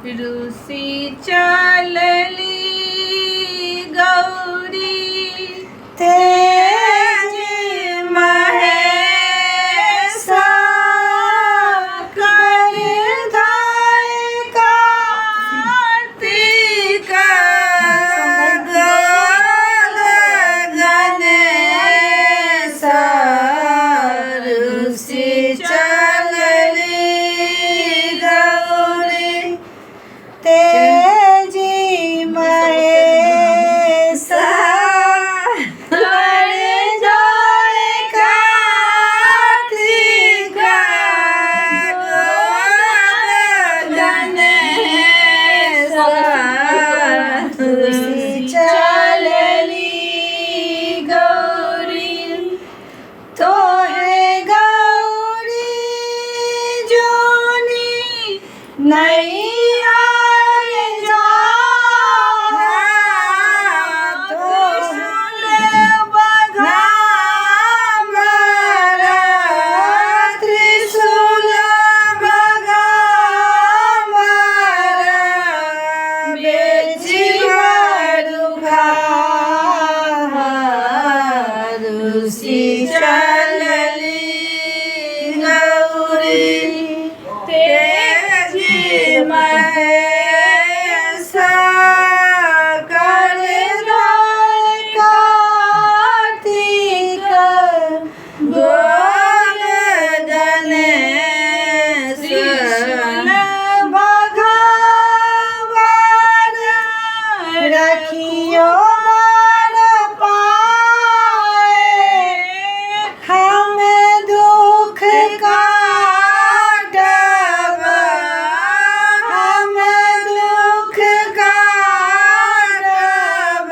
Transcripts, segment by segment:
रूसी चलली गौरी तेज महेशा कर धाय कार्तिक गोल गणेश रूसी चलली गौरी तेजी महेशा कर जोड़ कार्तिक गोल गणेश रूसी चलली गौरी तोहे गौरी जोनी नैहर जा त्रिशूल बघाबर त्रिशूल बघाबर बेची रूसी चलली गौरी तेजी महेशा कर कार्तिक गोल गणेश बघावर रखियो वर पाए हमें दुख काटब हमें दुख काटब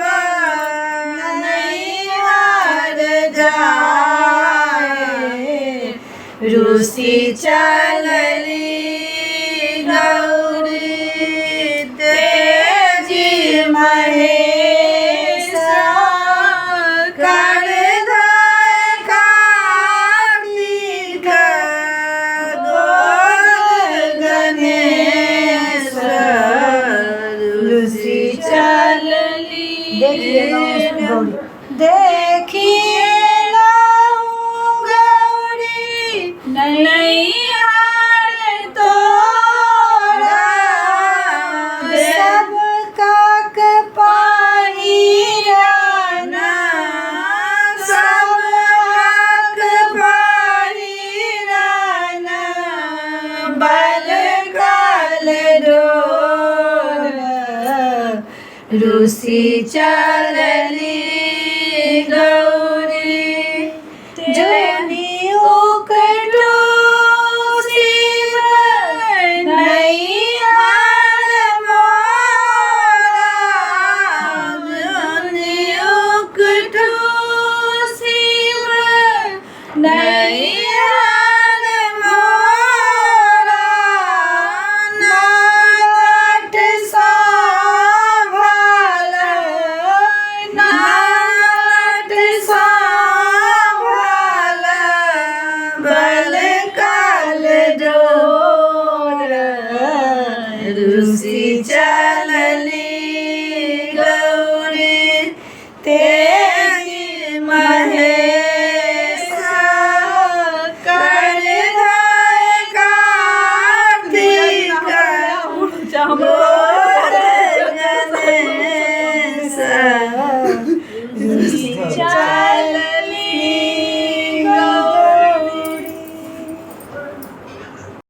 नैहर जाए रूसी चलली गौरी तेजी महेशा कर धाय कार्तिक गोल गणेश रूसी चलली देखिए गौरी देखिए गौरी नैहर तोरा सब काक पहिराना सब काक पहिराना बल काल डोर रूसी चलली गौरी जोनी उकटो शिव नैहर मोरा जोनी उकटो शिव नैहर मोरा नागट सभल नागट सभल बल काल डोर रूसी चलली गौरी तेजी महेशा कर धाय कार्तिक गोल गणेश चलली